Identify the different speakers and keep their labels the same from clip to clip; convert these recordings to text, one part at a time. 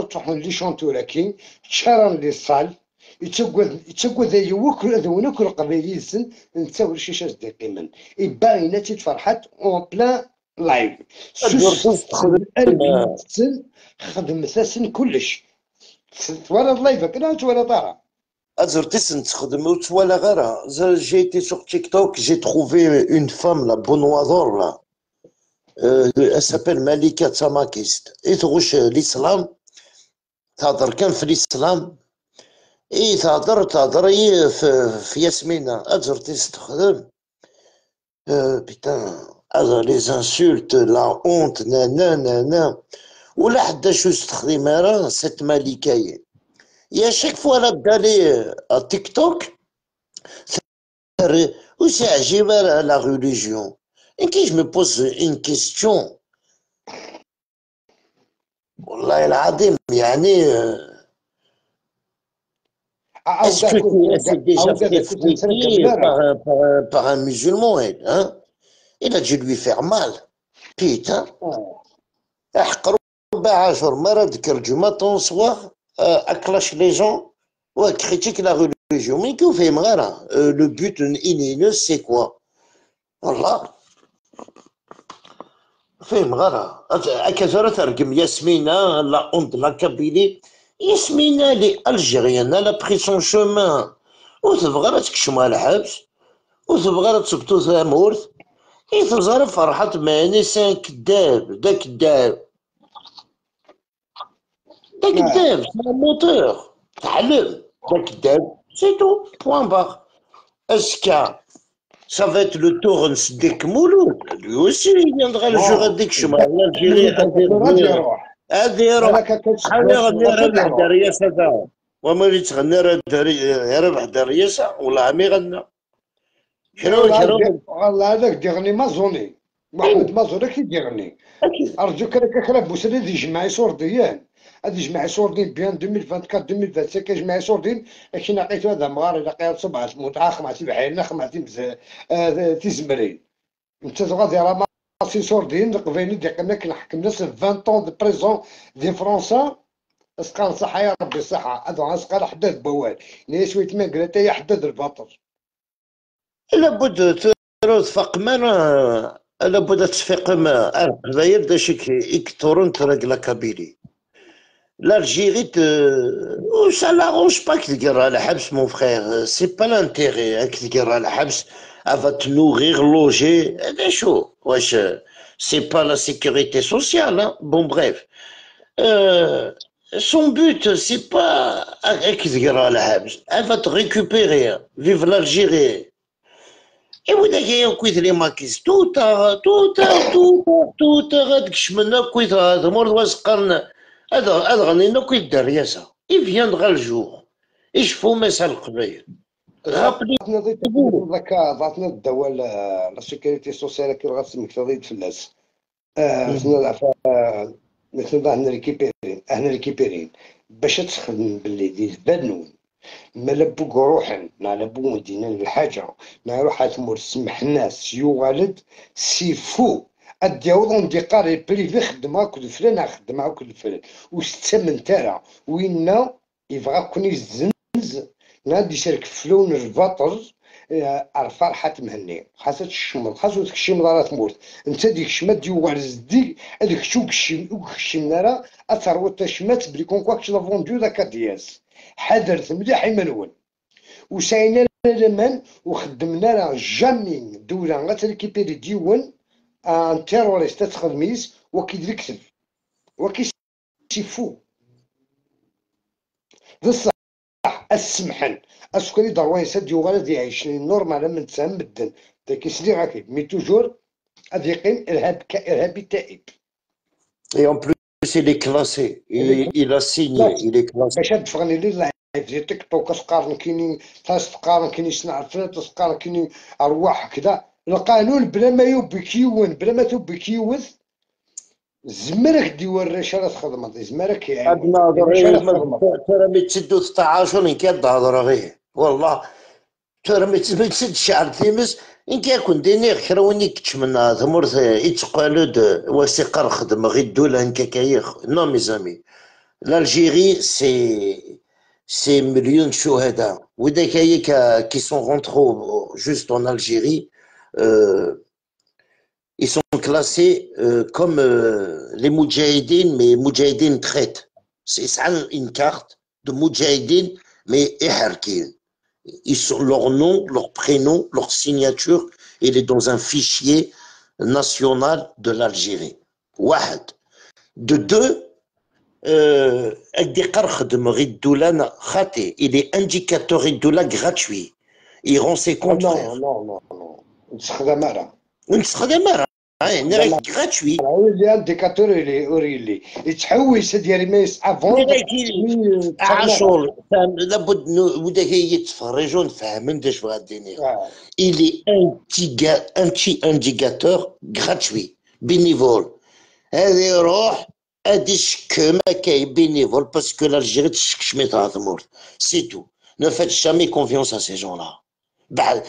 Speaker 1: تروحون les chanteurs كي تشارن les salles يتسقد يوكل هذونك القبايلي السن نتا شي شاش دقيما يبان تفرحات en plein live. خدم ساسن كلش ولا ال live كنا ولا طارا.
Speaker 2: أزرتيس نتخدم وتوالا غيرها. J'ai été sur TikTok, j'ai trouvé une femme là, Benoît là. Elle s'appelle Malika Tsamakist. تغش الإسلام، تهضر كان في الإسلام. إي تهضر في ياسمينة. أزرتيس تخدم. Putain, les insultes, la honte, nanana. ولا حدا شو تخدم راه cette Malika. Et à chaque fois là d'aller à TikTok, où c'est عجيبة la religion. Et qui je me pose une question. والله العظيم يعني est-ce que tu s'est déjà fait fouetter par un musulman, elle, hein? Il a dû lui faire mal. Putain. احقروا 14 مرة ذكر du matin au soir à clash les gens ou à critique la religion. Mais que fait غيرها le but إنينو c'est quoi؟ والله فهم غيرها هكا ترقم ياسمينة la honte la Kabylie. ياسمينة elle est algérienne, elle a pris son chemin وتبغى تكشم على الحبس وتبغى تثبتو ثامورث تزار فرحات ماني c'est un كذاب دا كذاب دا كذاب c'est un menteur تعلم دا كذاب c'est tout point barre. Est-ce que ça va être le tour نسديك مولود lui aussi il viendra le jour هذيك شمال l'Algérie هذه يروح هذه غادي ربح الرئاسة هذا وما يتغنى ربح الرئاسة والله عمي غنى شنو شنو
Speaker 1: والله هذاك ديغني مازوني محمد مازوني كي ديغني ارجوك راك كرا بوسري يجمع صورديان هذا يجمع صوردين bien 2024 2025 يجمع صوردين كي لقيت هذا مغار لقيت سبعة متعاخ مع تبعين مع تيزمرين انت غادي راه سي صوردين القبايلي ديال قلنا كنحكم ناس 20 ans de prison دي فرنسا اسقال صحة يا ربي صحة هذا اسقال حداد بوال ني شوية ما قالت يا حداد الباطل.
Speaker 2: لابد تفق ما لابد تفيق ما القبايل دا شي يكثرون تراك la Kabylie. L'Algérie, ça l'arrange pas que تقرا على حبس mon frère, c'est pas l'intérêt que تقرا على حبس. Elle va te nourrir, loger, هذا شو واش c'est pas la sécurité sociale, hein. Bon bref. Son but, c'est pas تقرا على حبس, elle va te récupérer. Vive l'Algérie. Et وإذا كاين كويت les makistes tout tout tout tout غاد كشمنا كويت هذا مور واسقرن هذا غنينا كويت الرئاسة. Il viendra le jour. يشوفوا مسا القبايل.
Speaker 1: Rappelez-vous. ذاك الدواء la sécurité sociale كي غاتسمك تضيد فلاس. مثل احنا récupérer احنا récupérer باش تخدم باللي دي بانون ما لبوك روحا ما لبو دينا الحاجة ما روح تمر سمح الناس يوالد c'est faux اديوض دي قاري privé خدمة كل فلان خدمة كل فلان وستمن ترى وين يبغى كون يزنز نادي يشارك فلون البطل فرحة مهني خاصها تشمل خاصو تكشي مدارة تموت انت ديك شمات ديو زدي هذيك شو كشي وكشي نارا اثر تشمات بلي كون كواك لا فوندو لا كادياس حذرت مليح منون وساينا الامان وخدمنا راه jamais دولة غتريكيبيري ديون un terroriste تخدميس وكي يكتب وكي c'est faux بصح السمحن اسكري دروين سد يوغال يعيش normal من تسام مدن داك يسلي غاكي mais toujours غادي يقيم ارهاب كارهابي تائب.
Speaker 2: Et en plus, il est classé. Il a signé, il est classé.
Speaker 1: باش تفغني les lives ديال تيك توك تقارن كاينين تقارن كاينين صنع تقارن كاينين ارواح كذا القانون بلا ما يوبكيون بلا ما توبكيوث زمرك ديوان الرشا تخدم زمرك
Speaker 2: يعني ترى ما تسدو 16 إن كان تهضر غير والله ترى ما تسد شعر تيمس إن كيكون ديني خراوني كتش من ثمورث يتقالود وثيقة خدمة غير الدولة إن كايخ non mes amis. L'Algérie, c'est مليون شهداء. وذاك qui sont rentrés juste en Algérie, ils sont classés comme les Moudjahidines, mais Moudjahidines traîtres. C'est ça une carte de Moudjahidines, mais إحركين. Ils sont, leur nom, leur prénom, leur signature, il est dans un fichier national de l'Algérie. واحد. De deux, il est indicateur الدولة gratuit. Il rend ses comptes.
Speaker 1: Non, non, non, non. نستخدم راه.
Speaker 2: نستخدم راه. Gratuit.
Speaker 1: اللي indicateur اللي يتحوس ديال ما avant
Speaker 2: عاشور لابد ودا يتفرجوا نفهمن اش بغا ديني. Il est un petit indicateur gratuit, bénévole. هذا يروح هادي شك ما كاين bénévole parce que l'Algérie تشك شميتها ثمورت. C'est tout. Ne faites jamais confiance à ces gens-là. Bah,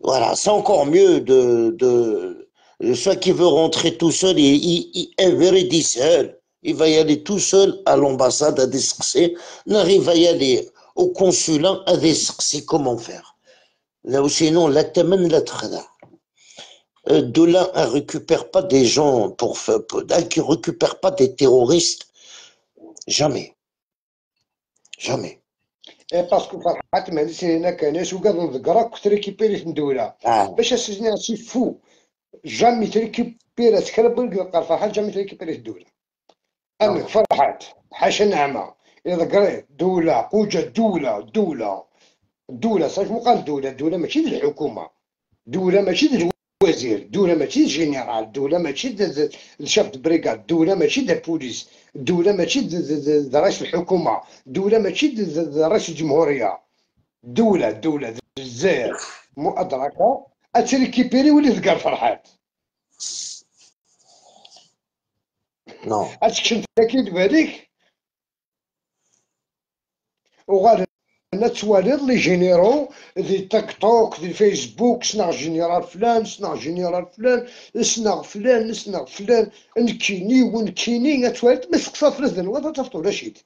Speaker 2: voilà, c'est encore mieux de soit qui veut rentrer tout seul, il seul. Il va y aller tout seul à l'ambassade à discuter. Il va y aller au consulat à discuter comment faire. Là, sinon, لا تمن لا تخدع. الدولة ne récupère pas des gens pour faire, qui récupère pas des terroristes. Jamais. Jamais.
Speaker 1: إيه parce que فرحات مهندس هنا كان وقاد نذكرك كنت récupérer الدولة. باش اسجني c'est faux. Jamais تريكيبيرات كرا قال فرحات jamais تريكيبيرات الدولة. أمك فرحات حاشا نعمة إذا قريت دولة قوجة دولة دولة دولة صافي مو قال دولة دولة ماشي ديال الحكومة دولة ماشي ديال الوزير دولة ماشي général دولة ماشي ال chef de brigade دولة ماشي ديال البوليس دولة ماشي ديال رئيس الحكومة دولة ماشي ديال رئيس الجمهورية دولة دولة الجزائر مو أدراك أتريكيبيري ولي ذكر فرحات.
Speaker 2: Non.
Speaker 1: أتكشف أكيد بالك وغادي توالد les généraux دي تيك توك دي فيسبوك سناغ général فلان سناغ général فلان سناغ فلان سناغ فلان نكيني ونكيني توالد ما سقسا فلاس دنوا تفطو لا شيت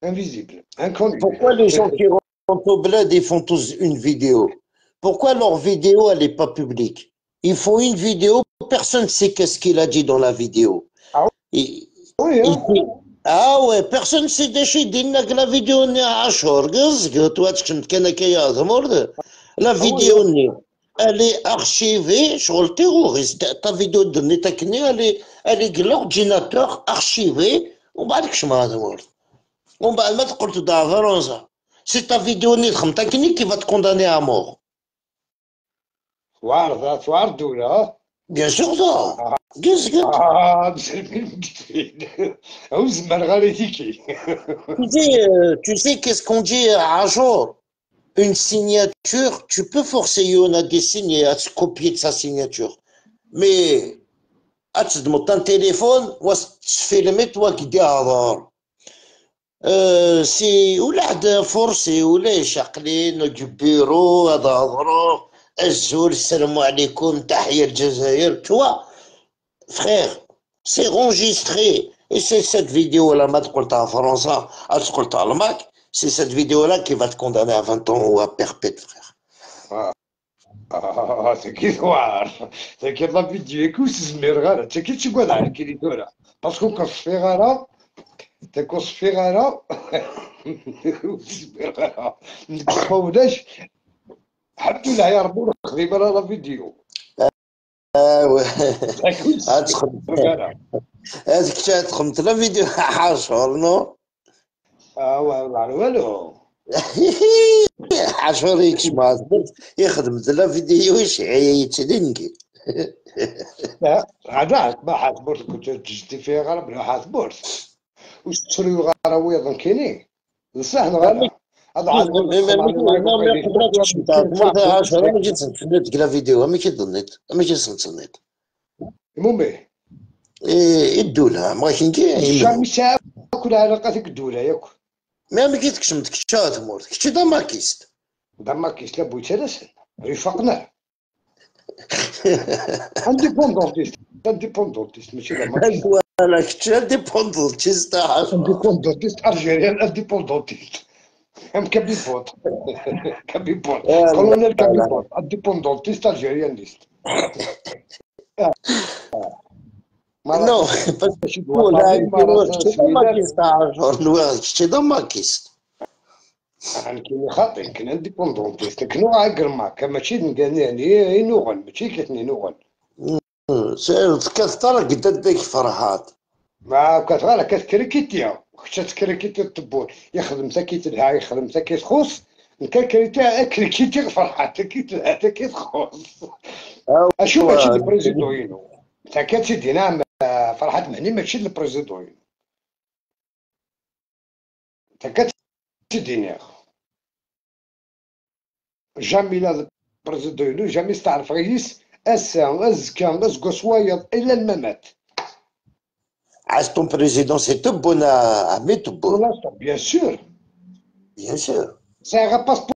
Speaker 1: invisible inconnu.
Speaker 2: Pourquoi les gens qui rentrent au bled ils font tous une vidéo? Pourquoi leur vidéo elle n'est pas publique? Ils font une vidéo, personne ne sait qu'est-ce qu'il a dit dans la vidéo.
Speaker 1: Ah oui, hein?
Speaker 2: Ah ouais, personne ne sait déchi دينا la vidéo ني 10 قز toi تكشمت كان كيا la vidéo ني elle est archivée شغل terroriste ta vidéo دني تكني elle est l'ordinateur archivé ومن بعد كشما هذا ومن بعد ما تقول تدع فرنسا c'est ta vidéo ني تخمتكني qui va te condamner à mort.
Speaker 1: توارد توارد دولة.
Speaker 2: Bien sûr ça. Qu'est-ce que tu sais qu'est-ce qu'on dit à jour? Une signature, tu peux forcer Yona à signer, à se copier de sa signature. Mais à te demander un téléphone ou à se filmer toi qui dis à c'est ou là forcé ou les chaclines du bureau à الزول السلام عليكم تحية الجزائر. Tu vois, frère, c'est enregistré. Et c'est cette vidéo-là, ما تقول تاع فرنسا, تقول تاع الماك, c'est cette vidéo-là qui va te condamner à 20 ans ou à perpète, frère.
Speaker 1: C'est qui noir. C'est qui la vidéo كوس زمير غير. C'est qui تقول على كي دورة. Parce que كصفي غير تكصفي غير زمير غير. نكسفولاش. الحمد لله يا ربي خديمة la vidéo.
Speaker 2: هذيك تخدمت la vidéo عاشور non؟
Speaker 1: والله والو
Speaker 2: عاشور يكشما يخدم la vidéo يتدنكي.
Speaker 1: لا عاد ما حاسبورت كنت تجدي فيها غير بلا حاسبورت وشتريو غير ويض كاينين صح غير هذا عاد
Speaker 2: ما جيت نتسنيت la vidéo ما كيظنيت ما جيت نتسنيت
Speaker 1: المهم
Speaker 2: اي الدولة ما كاين
Speaker 1: jamais ساعة كل علاقة ديك الدولة ياك
Speaker 2: ما كيتكشمت كتشا تمورت كتشي داماكيست
Speaker 1: داماكيست لا بويت راسن رفقنا indépendantiste indépendantiste ماشي داماكيست.
Speaker 2: لا كنت indépendantiste.
Speaker 1: indépendantiste algérien indépendantiste ام كابيبوت كابيبوت كولونيل كابيبوت indépendantiste algérianiste.
Speaker 2: non parce que كنت makiste.
Speaker 1: كاين خاطئ كاين indépendantiste كنو عاقر ماشي يعني نوغن ماشي كتني نوغن.
Speaker 2: كثر قد فرحات
Speaker 1: ما كثر كتكريكيتيا خشات كريكيتي الطبون يخدم تا كي تلها يخدم تا كي تخوص نكا كريتي كريكيتي فرحات كي تلها تا كي تخوص. اشو ماشي ال président ينو تا كتسيدي نعم فرحات مهني ماشي ال président ينو تا كتسيدي jamais لا président ينو jamais استعرف رئيس اسا ازكى ازكو صوايض الى الممات.
Speaker 2: عاش ton président c'est تبون عمي تبون.
Speaker 1: bien sûr
Speaker 2: bien sûr.
Speaker 1: c'est passeport.